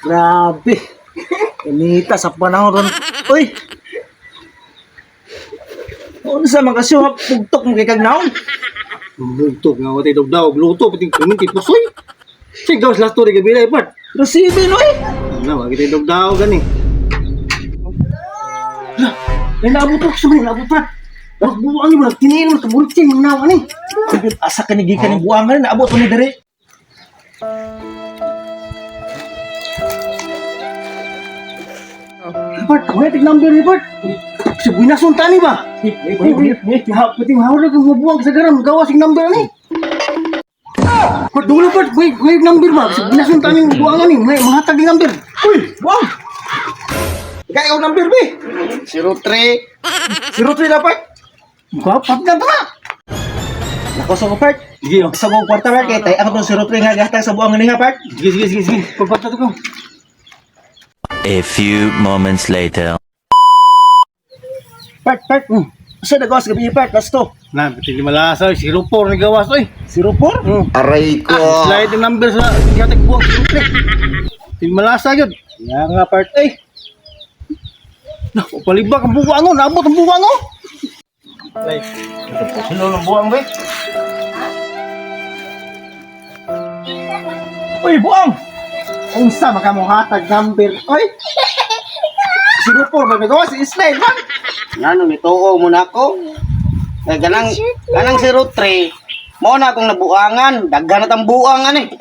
Grabe. Inita sa panahon ron. Uy! Unsa man kasi pugtok mo kay kag naong? Bugtog nga watay dog-dog luto pati kuminti pusoy. Sige gawas last story gabi na part. Resibe no eh. Ano, wag kitay dog-dog gani. Lah, ay naabot ko sa mga naabot pa. Mas buwang mo tiniin mo sa bulkin mo na ani. Asa ka ni gikan ni buangan naabot ni diri. Bart, wala tig number ni Bart. Sa bunason tani ba? Pati mahawag kung mabuwag sa garam, gawas yung number ani. Bart, dulo Bart, may number ba? Sa bunason tani buwangan ni, may mahatag ni number. Uy, buang. Ikaw ikaw number be. 03. 03 na part. Mukha, pat na ba? Nako sa ko part. Sige, oh. Sa ko kwarta part kay tay ang tong 03 nga gahatag sa buangan ni nga part. Sige, sige, sige, sige. Pagpata ko. A few moments later. Part part. Sa nagawas gabi part last to. Na, pati di malasa, 04 ni gawas oy. 04? Aray ko. Slide ang number sa gatag buwang 03. Di malasa gyud. Ya nga part eh. Na, palibak ang buwang no, naabot ang buwang no. Sino ng buang be? Uy, buang! Unsa makamuhatag number? Oy! 04 ba nagawa si Ismail man? Ngano nituo mo na ako? Kay ganang ganang 03. Mao na akong nabuangan, daghan na tang buang ani.